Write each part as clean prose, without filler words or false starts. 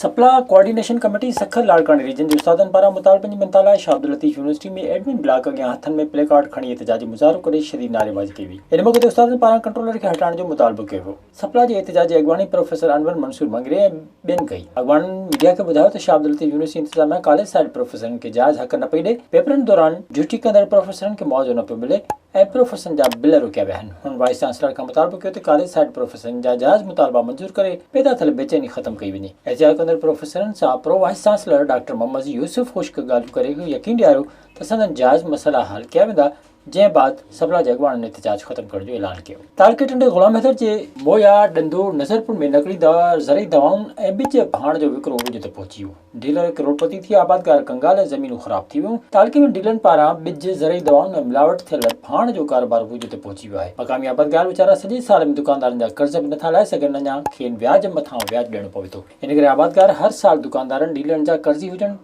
SAPLA coordination committee Sukkur لاڙڪاڻي region جي استادن پاران مطالبن جي مڃتا لاء Shah Abdul Latif university ۾ admin block اڳيان هٿن ۾ پلي ڪارڊ کڻي احتجاجي مظاهرو ڪري شديد نعريبازي ڪئي وئي. ان موقعي تي استادن پاران ڪنٽرولر کي هٽائڻ جو مطالبو ڪيو ويو. سپلا جي احتجاج جي اڳواڻي پروفيسر انور منصور مڱري ۽ ٻين ڪئي. اڳواڻن ميڊيا کي ٻڌايو ته شاهه عبداللطيف يونيورسٽي انتظاميا ڪاليج سائيڊ پروفيسرن کي جائز حق نه پئي ڏئي، پيپرن دوران ڊيوٽي ڪندڙ پروفيسرن کي معاوضو نه پيو ملي ۽ پروفيسرن جا بل روڪيا ويا آهن. هنن وائيس چانسلر کان مطالبو ڪيو ته ڪاليج سائيڊ پروفيسرن جا جائز مطالبا منظور ڪري پيدا ٿيل بيچيني ختم ڪئي وڃي. احتجاج ڪندڙ پروفيسرن سان pro vice chancellor doctor Muhammad Yousuf Khushk ڳالهيون ڪري يقين ڏياريو ته سندن جائز مسئلا حل ڪيا ويندا جنهن بعد سبلا جي اڳواڻن احتجاج ختم ڪرڻ جو اعلان ڪيو. تعلقي ٽنڊي غلام حيدر جي مويا، ڏندو، نظرپور ۾ نقلي دوا، زرعي دوائن ۽ ٻج ڀاڻ جو وڪرو عروج تي پهچي ويو. ڊيلر ڪروڙپتي ٿي آبادگار ڪنگال ۽ زمينون خراب ٿي ويون. تعلقي ۾ ڊيلرن پاران ٻج، زرعي دوائن ۽ ملاوٽ ٿيل ڀاڻ جو ڪاروبار عروج تي پهچي ويو آهي. مقامي آبادگار ويچارا سڄي سال ۾ دڪاندارن جا قرض به نٿا لاهي سگهن اڃا کين وياج مٿان وياج ڏيڻو پوي ٿو. ان ڪري آبادگار هر سال دڪاندارن، ڊيلرن جا قرضي هجڻ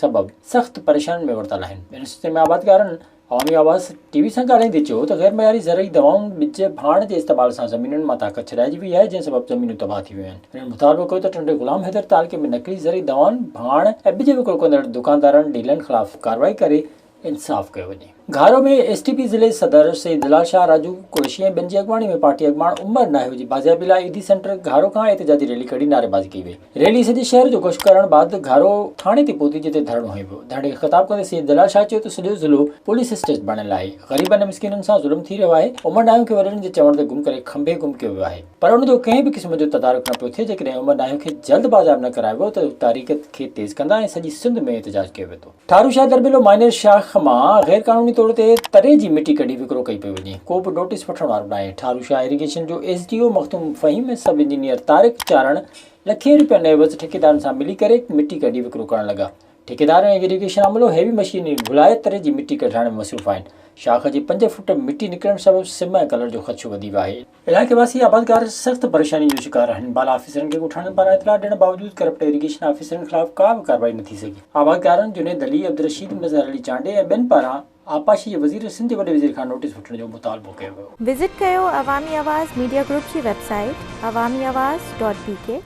سبب سخت پريشانين ۾ ورتل آهن. ان سلسلي ۾ آبادگارن عوامي آواز ٽي وي سان ڳالهائيندي چيو ته غير معياري زرعي دوائن، ٻج، ڀاڻ جي استعمال سان زمينن مان طاقت ڇڏائجي وئي آهي، جنهن سبب زمينون تباهه ٿي ويون آهن. هنن مطالبو ڪيو ته ٽنڊي غلام حيدر تعلقي ۾ نقلي زرعي دوائن، ڀاڻ ۽ ٻج وڪرو ڪندڙ دڪاندارن، ڊيلرن خلاف ڪارروائي ڪري انصاف ڪيو وڃي. گهارو ۾ ايس ٽي پي ضلعي صدر سيد جلال شاهه، راجو قريشي ۽ ٻين جي اڳواڻي ۾ پارٽي اڳواڻ عمر ناهيو جي بازيابي لاء ايڌي سينٽر گهارو کان احتجاجي ريلي ڪڍي نعريبازي ڪئي وئي. ريلي سڄي شهر جو گشت ڪرڻ بعد گهارو ٿاڻي تي پهتي جتي ڌرڻو هنيو ويو. ڌرڻي کي خطاب ڪندي سيد جلال شاهه چيو ته سڄو ضلعو پوليس اسٽيٽ بڻيل آهي، غريبن ۽ مسڪينن سان ظلم ٿي رهيو آهي، عمر ناهيون کي وڏڙن جي چوڻ تي گم ڪري کنڀي گم ڪيو ويو آهي پر ان جو ڪنهن به قسم جو تدارڪ نه پيو ٿئي، جيڪڏهن عمر ناهيون کي جلد بازياب نه ڪرايو ويو ته تحريڪ کي تيز ڪندا ۽ سڄي سنڌ ۾ احتجاج ڪيو ويندو. ٺاروشاهه درٻيلو مائنر شاخ مان غير قانوني طور تي تري جي مٽي ڪڍي وڪرو ڪئي پئي وڃي، ڪو به نوٽيس وٺڻ وارو ناهي، ٺاروشاهه ايريگيشن جو S D O Makhdoom Faheem ۽ sub engineer Tariq Charan لکين روپين عيوض ٺيڪيدارن سان ملي ڪري مٽي ڪڍي وڪرو ڪرڻ لڳا. ٺيڪيدار ۽ ايريگيشن عملو هيوي مشينري گهلائي تري جي مٽي ڪڍرائڻ ۾ مصروف آهن. شاخ جي پنج فوٽ مٽي نڪرڻ سبب سم ۽ ڪلر جو خدشو وڌي ويو آهي. علائقي واسي آبادگار سخت پريشاني جو شڪار آهن. بالا آفيسرن کي ڳوٺاڻن پاران اطلاع ڏيڻ باوجود ڪرپٽ ايريگيشن آفيسرن خلاف ڪا به ڪارروائي نه ٿي سگهي. آبادگارن جنيد علي، عبدالرشيد، مظهر علي چانڊيي ۽ ٻين پاران آبپاشي جي وزير سنڌ جي وڏي وزير کان نوٽيس وٺڻ جو مطالبو ڪيو ويو. وزٽ ڪيو عوامي آواز ميڊيا گروپ جي website Awami Awaz dot B K.